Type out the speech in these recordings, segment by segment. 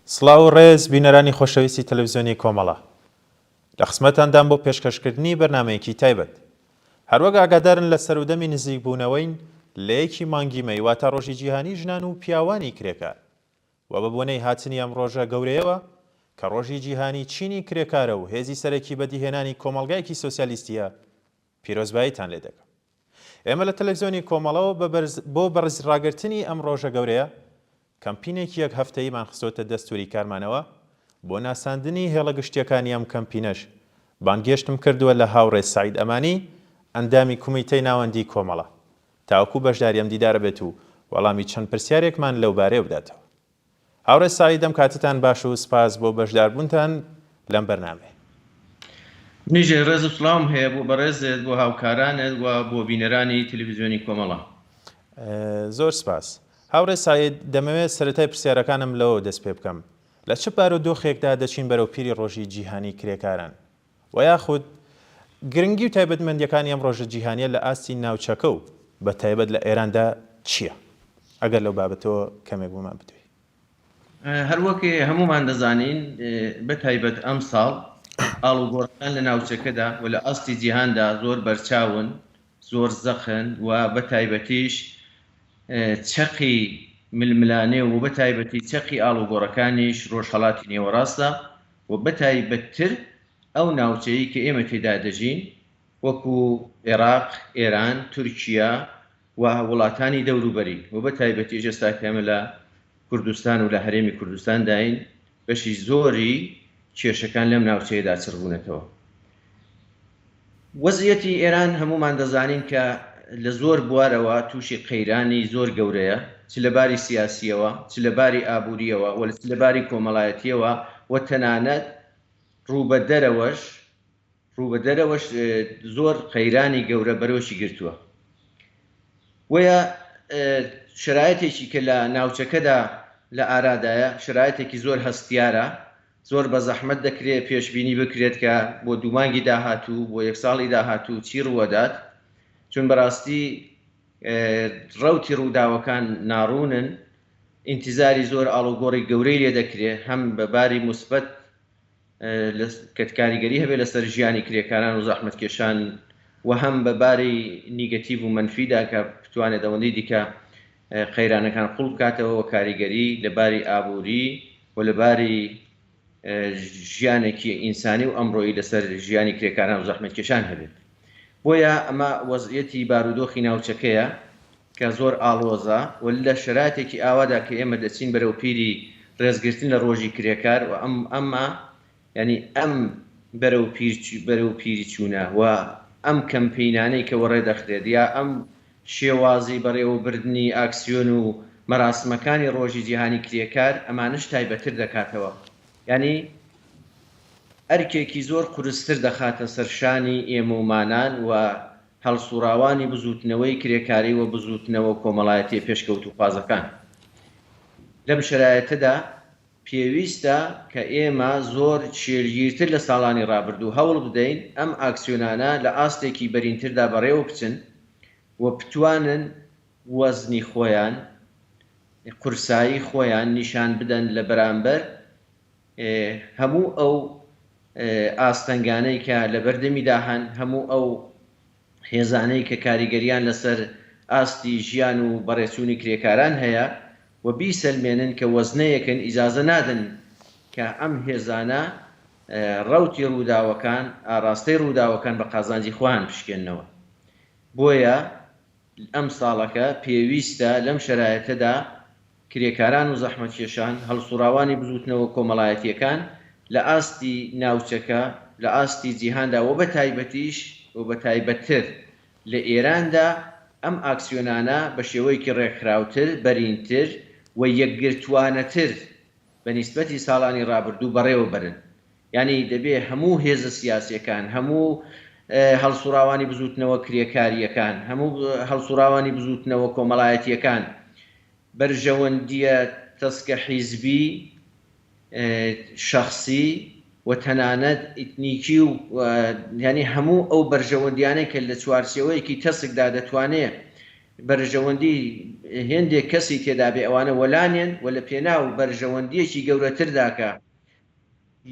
سڵاو و ڕێز بینەرانی خۆشەویستی تەلەفزیۆنی کۆمەڵە لە خزمەتاندام بۆ پێشکەشکردنی بەرنامەیەکی تایبەت. هەروەک ئاگادارن لە سەرودەمی نزیکبوونەوەین لە یەکی مانگی مەی واتە ڕۆژی جیهانی ژنان و پیاوانی کرێکار و بە بۆنەی هاتنی ئەم ڕۆژە گەورەیەوە کە ڕۆژی جیهانی چینی کرێکارە و هێزی سەرەکی بەدیهێنانی کۆمەڵگایەکی سۆسیالیستییە پیرۆزباییتان لێ دەکەم. ئێمە لە تەلەفزیۆنی کۆمەڵەوە بە بەرز بۆ بەرز ڕاگرتنی ئەم ڕۆژە گەورەیە کەمپینێکی یەک هەفتەییمان خستۆتە دەستوری کارمانەوە، بۆ ناساندنی هێڵە گشتیەکانی ئەم کەمپینەش بانگهێشتم کردووە لە هاوڕێ سەعید ئەمانی ئەندامی کومیتەی ناوەندی کۆمەڵە تاوەکو بەشداری ئەم دیدارە بێت و وەڵامی چەند پرسیارێکمان لەو بارەیەوە بداتەوە. هاوڕێ سەعید ئەم کاتەتان باش و سپاس بۆ بەشداربوونتان لەم بەرنامەیە. منیش ڕێز و سڵاوم هەیە بۆ بەڕێزت، بۆ هاوکارانت و بۆ بینەرانی تەلەفزیۆنی کۆمەڵە. زۆر سپاس. هاوڕێ سەعید، دەمەوێت سەرەتای پرسیارەکانم لەوەوە دەست پێ بکەم. لە چ بارودۆخێکدا دەچین بەرەو پیری ڕۆژی جیهانی کرێکاران؟ وە یاخود گرنگی و تایبەتمەندیەکانی ئەم ڕۆژە جیهانیە لە ئاستی ناوچەکە و بە تایبەت لە ئێراندا چیە؟ ئەگەر لەو بابەتەوە کەمێک بۆمان بدوێی. هەروەک هەموومان دەزانین بە تایبەت ئەمساڵ ئاڵوگۆڕەکان لە ناوچەکەدا و لە ئاستی جیهاندا زۆر بەرچاون، زۆر زەقن و بە تایبەتیش چەقی ململانێ و بە تایبەتی چەقی ئاڵوگۆڕەکانیش ڕۆژهەڵاتی نێوەڕاستە و بە تایبەتتر ئەو ناوچەی کە ئێمە تێدا دەژین وەکو عێراق، ئێران، تورکیا و وڵاتانی دەوروبەری و بە تایبەتیش ئێستا کە ئێمە لە کوردستان و لە هەرێمی کوردستانداین بەشی زۆری کێشەکان لەم ناوچەیەدا چڕبوونەتەوە. وەزعیەتی ئێران هەموومان دەزانین کە لە زۆر بوارەوە تووشی قەیرانی زۆر گەورەیە، چ لە باری سیاسییەوە، چ لە باری ئابوورییەوە و چ لە باری کۆمەڵایەتییەوە و تەنانەت ڕوو بە دەرەوەش ڕوو بە دەرەوەش زۆر قەیرانی گەورە بەرۆکی گرتووە. بۆیە شەرایتێکی کە لە ناوچەکەدا لە ئارادایە، شەرایتێکی زۆر هەستیارە، زۆر بە زەحمەت دەکرێت پێشبینی بکرێت کە بۆ دوو مانگی داهاتوو، بۆ یەک ساڵی داهاتوو چی ڕووەدات، چون بەڕاستی ڕەوتی ڕووداوەکان ناڕوونن، ئینتیزاری زۆر ئاڵوگۆڕی گەورەی لێ دەکرێت، هەم بە باری موسبەت کە کاریگەری هەبێت لەسەر ژیانی کرێکاران و زەحمەتکێشان و هەم بە باری نیگەتیڤ و مەنفیدا کە بتوانێت ئەوەندەی دیکە قەیرانەکان قوڵ بکاتەوە و کاریگەری لە باری ئابووری و لە باری ژیانێکی ئینسانی و ئەمڕۆیی لەسەر ژیانی کرێکاران و زەحمەتکێشان هەبێت. بۆیە ئەمە وەزعیەتی بارودۆخی ناوچەکەیە کە زۆر ئاڵۆزە و لە شەراتێکی ئاوادا کە ئێمە دەچین بەرەو پیری ڕێزگرتن لە ڕۆژی کرێکار و ئەم ئەمە یانی ئەم بەرەو پیر بەرەو پیری چوونە و ئەم کەمپینانەی کە وەڕێ دەخرێت یا ئەم شێوازی بەڕێوەبردنی ئاکسیۆن و مەراسمەکانی ڕۆژی جیهانی کرێکار ئەمانەش تایبەتر دەکاتەوە یانی ئەرکێکی زۆر قورستر دەخاتە سەر شانی ئێمە و مانان و هەڵسوڕاوانی بزووتنەوەی کرێکاری و بزووتنەوە کۆمەڵایەتیە پێشکەوتووخوازەکان. لەم شەرایەتەدا پێویستە کە ئێمە زۆر شێلگیرتر لە ساڵانی ڕابردوو هەوڵ بدەین ئەم ئاکسیۆنانە لە ئاستێکی بەرینتردا بەڕێوە بچن و بتوانن وەزنی خۆیان، قورسایی خۆیان نیشان بدەن لە بەرامبەر هەموو ئەو ئاستەنگانەی کە لەبەردەمیدا هەن، هەموو ئەو هێزانەی کە کاریگەریان لەسەر ئاستی ژیان و بەڕێچوونی کرێکاران هەیە و بیسەلمێنن کە وەزنەیەکن، ئیجازە نادەن کە ئەم هێزانە ڕەوتی ڕووداوەکان، ئاڕاستەی ڕووداوەکان بە قازانجی خۆیان بشکێننەوە. بۆیە ئەمساڵەکە پێویستە لەم شەرایەتەدا کرێکاران و زەحمەتکێشان، هەڵسوڕاوانی بزووتنەوە کۆمەڵایەتییەکان لە ئاستی ناوچەکە، لە ئاستی جیهاندا و بە تایبەتیش و بە تایبەتتر لە ئێراندا ئەم ئاکسیۆنانە بە شێوەیەکی ڕێکخراوتر، بەرینتر و یەکگرتووانەتر بە نیسبەتی ساڵانی ڕابردوو بەڕێوە بەرن. یانی دەبێ هەموو هێزە سیاسییەکان، هەموو هەڵسوڕاوانی بزووتنەوە کرێکارییەکان، هەموو هەڵسوڕاوانی بزووتنەوە کۆمەڵایەتییەکان بەرژەوەندییە تەسکە حیزبی، شەخسی و تەنانەت ئیتنیکی و یانی هەموو ئەو بەرژەوەندییانەی کە لە چوارچێوەیەکی تەسکدا دەتوانێ. بەرژەوەندی هێندێک کەسی تێدا بێ ئەوانە وەلانێن و لە پێناو بەرژەوەندییەکی گەورەتردا کە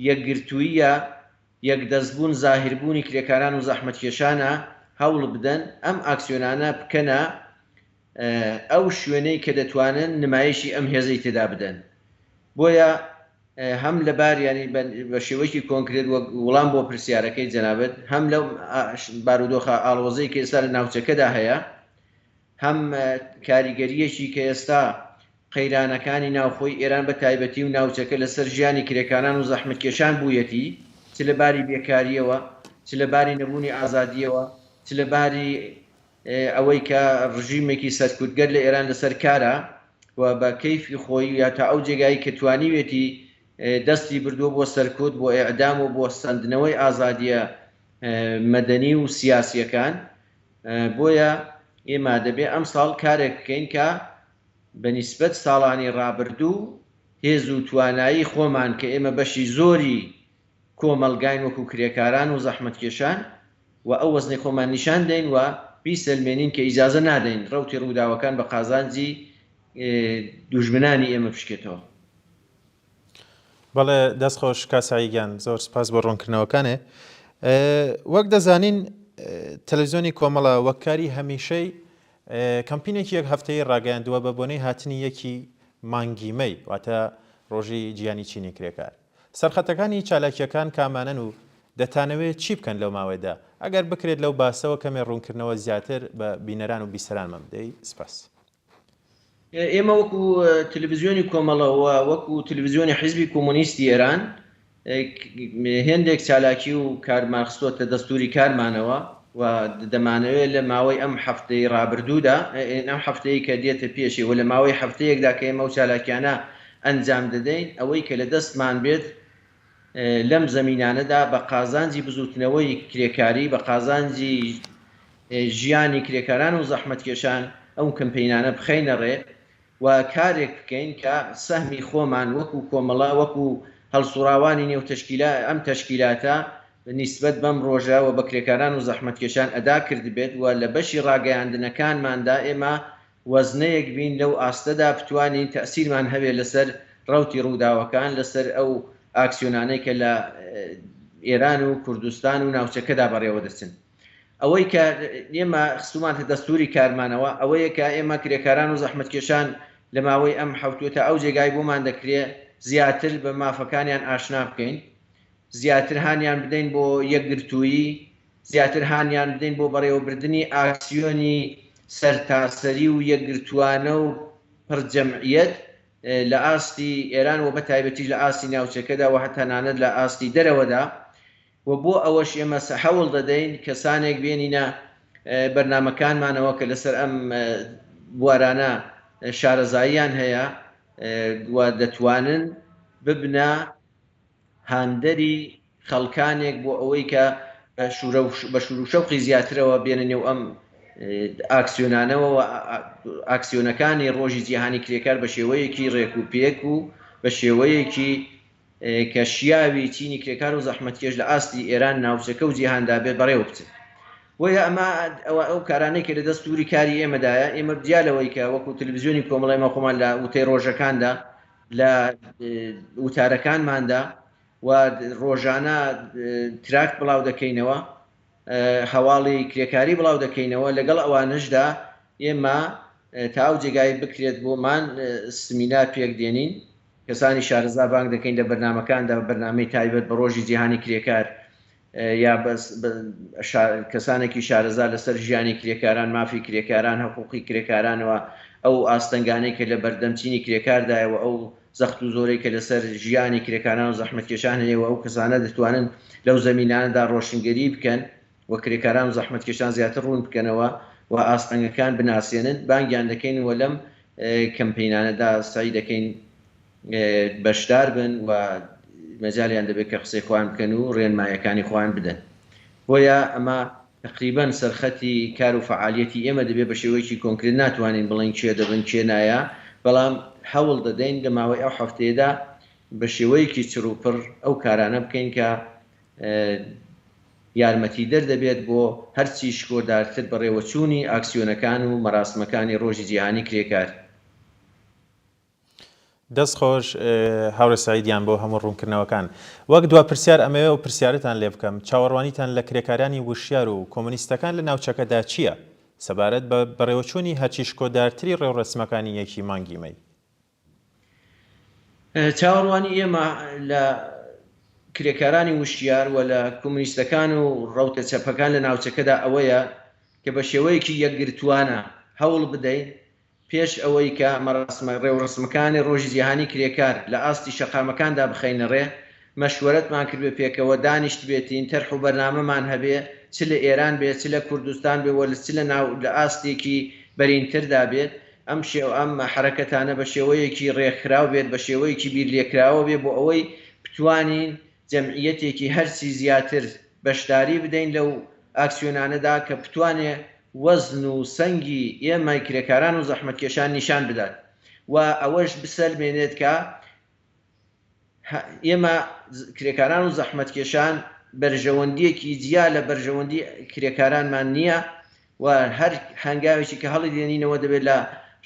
یەکگرتووییە، یەکدەستبوون، زاهیربوونی کرێکاران و زەحمەتکێشانە، هەوڵ بدەن ئەم ئاکسیۆنانە بکەنە ئەو شوێنەی کە دەتوانن نمایشی ئەم هێزەی تێدا بدەن. بۆیە هەم لە بار یانی بە شێوەیەکی کۆنکرێت وەک وڵام بۆ پرسیارەکەی جەنابت، هەم لەو بارودۆخە ئاڵۆزەی کە ئێستا لە ناوچەکەدا هەیە، هەم کاریگەرییەکی کە ئێستا قەیرانەکانی ناوخۆی ئێران بە تایبەتی و ناوچەکە لە سەر ژیانی کرێکاران و زەحمەتکێشان بوویەتی، چ لە باری بێکارییەوە، چ لە باری نەبوونی ئازادییەوە، چ لە باری ئەوەی کە ڕژیمێکی سەرکوتگەر لە ئێران لەسەر کارە و بە کەیفی خۆی یا تا ئەو جێگای کە توانیوێتی دەستی بردووە بۆ سەرکوت، بۆ ئێعدام و بۆ سەندنەوەی ئازادییە مەدەنی و سیاسییەکان. بۆیە ئێمە دەبێ ئەمساڵ کارێک بکەین کە بە نیسبەت ساڵانی ڕابردوو هێز و توانایی خۆمان کە ئێمە بەشی زۆری کۆمەڵگاین وەکو کرێکاران و زەحمەتکێشان و ئەو وەزنەی خۆمان نیشان دەین و بیسەلمێنین کە ئیجازە نادەین ڕەوتی ڕووداوەکان بە قازانجی دوژمنانی ئێمە بشکێتەوە. بەڵێ دەست خۆش کاک سەعی گیان زۆر سپاس بۆ ڕوونکردنەوەکانێ. وەک دەزانین تەلەڤزیۆنی کۆمەڵە وەک کاری هەمیشەی کەمپینێکی یەک هەفتەیی ڕاگەیاندووە بە بۆنەی هاتنی یەکی مانگی مەی واتە ڕۆژی جیهانی چینی کرێکار. سەرخەتەکانی چالاکییەکان کامانەن و دەتانەوێت چی بکەن لەو ماوەیەدا؟ ئەگەر بکرێت لەو باسەوە کەمێ ڕوونکردنەوە زیاتر بە بینەران و بیسەرانمان بدەی، سپاس. ئێمە وەکو تلویزیۆنی کۆمەڵە و وەکو تلویزیۆنی حیزبی کۆمۆنیستی ئێران هێندێک چالاکی و کارمان خستۆتە دەستووری کارمانەوە و دەمانەوێت لە ماوەی ئەم هەفتەی ڕابردوودا ئەم هەفتەیە کە دێتە پێشێ و لە ماوەی هەفتەیەکدا کە ئێمە ئەو چالاکیانە ئەنجام دەدەین ئەوەی کە لە دەستمان بێت لەم زەمینانەدا بە قازانجی بزووتنەوەی کرێکاری، بە قازانجی ژیانی کرێکاران و زەحمەتکێشان ئەو کەمپەینانە بخەینە ڕێ و کارێک بکەین کە سەهمی خۆمان وەکوو کۆمەڵە، وەکوو هەڵسووڕاوانی نێو تەشکیلا ئەم تەشکیلاتە نیسبەت بەم ڕۆژە و بە کرێکاران و زەحمەتکێشان ئەدا کردبێت و لە بەشی ڕاگەیاندنەکانماندا ئێمە وەزنەیەک بین لەو ئاستەدا بتوانین تەئسیرمان هەبێ لەسەر ڕەوتی ڕووداوەکان، لەسەر ئەو ئاکسیۆنانەی کە لە ئێران و کوردستان و ناوچەکەدا بەڕێوە دەچن. ئەوەی کە ئێمە خستوومانتە دەستووری کارمانەوە ئەوەیە کە ئێمە کرێکاران و زەحمەتکێشان لە ماوەی ئەم حەوتووە تا ئەو جێگای بۆمان دەکرێ زیاتر بە مافەکانیان ئاشنا بکەین، زیاتر هانیان بدەین بۆ یەکگرتوویی، زیاتر هانیان بدەین بۆ بەڕێوەبردنی ئاکسیۆنی سەرتاسەری و یەکگرتووانە و پڕ جەمعیەت لە ئاستی ئێران و بە تایبەتیش لە ئاستی ناوچەکەدا و تەنانەت لە ئاستی دەرەوەدا و بۆ ئەوەش ئێمە هەوڵ دەدەین کەسانێک بێنینە بەرنامەکانمانەوە کە لەسەر ئەم بوارانە شارەزاییان هەیە و دەتوانن ببنە هاندەری خەڵکانێک بۆ ئەوەی کە بە شوروشەوقی زیاترەوە بێنە نێو ئەم ئاکسیۆنانەوە و ئاکسیۆنەکانی ڕۆژی جیهانی کرێکار بە شێوەیەکی ڕێک و پێک و بە شێوەیەکی کە شیاوی چینی کرێکار و زەحمەتکێش لە ئاستی ئێران، ناوچەکە و جیهاندا بێت بەڕێوە بچن. بۆیە ئەمە ئەو کارانەی کە لە دەستووری کاری ئێمەدایە، ئێمە جیا لەوەی کە وەکوو تلویزیۆنی کۆمەڵە ئێمە خۆمان لە وتەی ڕۆژەکاندا لە وتارەکانماندا و ڕۆژانە تراکت بڵاو دەکەینەوە، هەواڵی کرێکاری بڵاو دەکەینەوە، لەگەڵ ئەوانەشدا ئێمە تا ئەو جێگای بکرێت بۆمان سمینار پێک دێنین، کەسانی شارەزا بانگ دەکەین لە بەرنامەکاندا، بەرنامەی تایبەت بە ڕۆژی جیهانی کرێکار یا کەسانێکی شارەزا لەسەر ژیانی کرێکاران، مافی کرێکاران، حقوقی کرێکاران و ئەو ئاستەنگانەی کە لە بەردەم چینی کرێکاردایە و ئەو زەخت و زۆرەی کە لەسەر ژیانی کرێکاران و زەحمەتکێشان هەیە و ئەو کەسانە دەتوانن لەو زەمینانەدا ڕۆشنگەری بکەن و کرێکاران و زەحمەتکێشان زیاتر ڕوون بکەنەوە و ئاستەنگەکان بناسێنن، بانگیان دەکەین و لەم کەمپەینانەدا سەعی دەکەین بەشدار بن و مەجالیان دەبێت کە قسەی خۆیان بکەن و ڕێنمایەکانی خۆیان بدەن. بۆیە ئەمە تەقریبەن سەرخەتی کار و فەعالیەتی ئێمە دەبێت بە شێوەیەکی کۆنکرێت ناتوانین بڵێین کێ دەبن کێ نایە، بەڵام هەوڵ دەدەین لە ماوەی ئەو هەفتەیەدا بە شێوەیەکی چڕوپڕ ئەو کارانە بکەین کە. یارمەتیدەر دەبێت بۆ هەرچی شکۆدارتر بەڕێوەچوونی ئاکسیۆنەکان و مەراسمەکانی ڕۆژی جیهانی کرێکار. دەست خۆش هاوڕێ سەعید گیان بۆ هەموو ڕوونکردنەوەکان. وەک دوا پرسیار ئەمەوێ ئەو پرسیارەتان لێ بکەم، چاوەڕوانیتان لە کرێکارانی وشیار و کۆمۆنیستەکان لە ناوچەکەدا چییە سەبارەت بە بەڕێوەچوونی هەرچی شکۆدارتری ڕێوڕەسمەکانی یەکی مانگی مەی؟ چاوەڕوانی ئێمە لە کرێکارانی وشیار و لە کۆمۆنیستەکان و ڕەوتە چەپەکان لە ناوچەکەدا ئەوەیە کە بە شێوەیەکی یەکگرتووانە هەوڵ بدەین پێش ئەوەی کە مەراسمە ڕێوڕەسمەکانی ڕۆژی جیهانی کرێکار لە ئاستی شەقامەکاندا بخەینە ڕێ، مەشوەرەتمان کردبێ پێکەوە دانیشتبێتین، تەرح و بەرنامەمان هەبێ، چ لە ئێران بێ، چ لە کوردستان بێ و چ لە ناو لە ئاستێکی بەرینتردا بێت، ئەم شێوە ئەم حەرەکەتانە بە شێوەیەکی ڕێکخراو بێت، بە شێوەیەکی بیرلێکراوە بێ بۆ ئەوەی بتوانین جەمعییەتێکی هەرچی زیاتر بەشداری بدەین لەو ئاکسیۆنانەدا کە بتوانێ وەزن و سەنگی ئێمەی کرێکاران و زەحمەتکێشان نیشان بدات و ئەوەش بسەلمێنێت کە ئێمە کرێکاران و زەحمەتکێشان بەرژەوەندییەکی جیا لە بەرژەوەندی کرێکارانمان نییە و هەر هەنگاوێکی کە هەڵیدێنینەوە دەبێت لە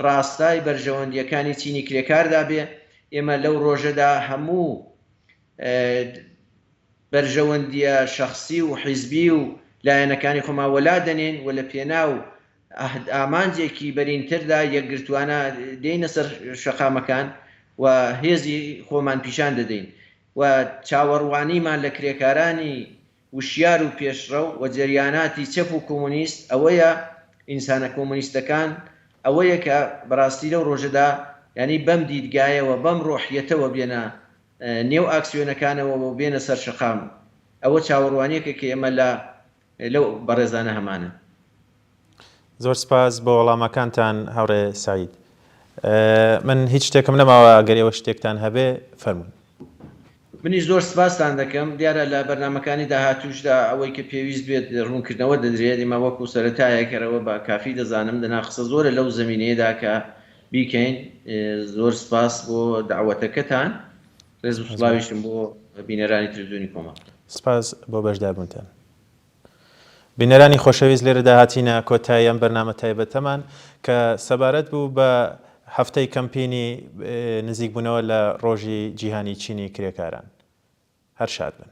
ڕاستای بەرژەوەندییەکانی چینی کرێکاردا بێ. ئێمە لەو ڕۆژەدا هەموو بەرژەوەندییە شەخسی و حیزبی و لایەنەکانی خۆمان وەلا دەنێین و لە پێناو ئامانجێکی بەرینتردا یەکگرتووانە دێینە سەر شەقامەکان و هێزی خۆمان پیشان دەدەین و چاوەڕوانیمان لە کرێکارانی وشیار و پێشڕەو و جەریاناتی چەپ و کۆمۆنیست ئەوەیە، ئینسانە کۆمۆنیستەکان ئەوەیە کە بەڕاستی لەو ڕۆژەدا یانی بەم دیدگایەوە، بەم ڕۆحیەتەوە بێنە نێو ئاکسیۆنەکانەوە و بێنە سەر شەقام. ئەوە چاوەڕوانیەکە کە ئێمە لە لەو بەڕێزانە هەمانە. زۆر سپاس بۆ وەڵامەکانتان هاوڕێ سەعید. من هیچ شتێکم نەماوە گەر ئێوە شتێکتان هەبێ فەرموون. منیش زۆر سپاستان دەکەم. دیارە لە بەرنامەکانی داهاتووشدا ئەوەی کە پێویست بێت ڕوونکردنەوە دەدرێت. ئێمە وەکوو سەرەتایەک هەر ئەوە بە کافی دەزانم. دەنا قسە زۆرە لەو زەمینەیەدا کە بیکەین. زۆر سپاس بۆ دەعوەتەکەتان. ڕێز و سڵاویشم بۆ بینەرانی تلویزیۆنی کۆمەڵ. سپاس بۆ بەشداربوونتان. بینەرانی خۆشەویست لێرەدا هاتینە کۆتایی ئەم بەرنامە تایبەتەمان کە سەبارەت بوو بە هەفتەی کەمپینی نزیکبوونەوە لە ڕۆژی جیهانی چینی کرێکاران. هەر شاد بن.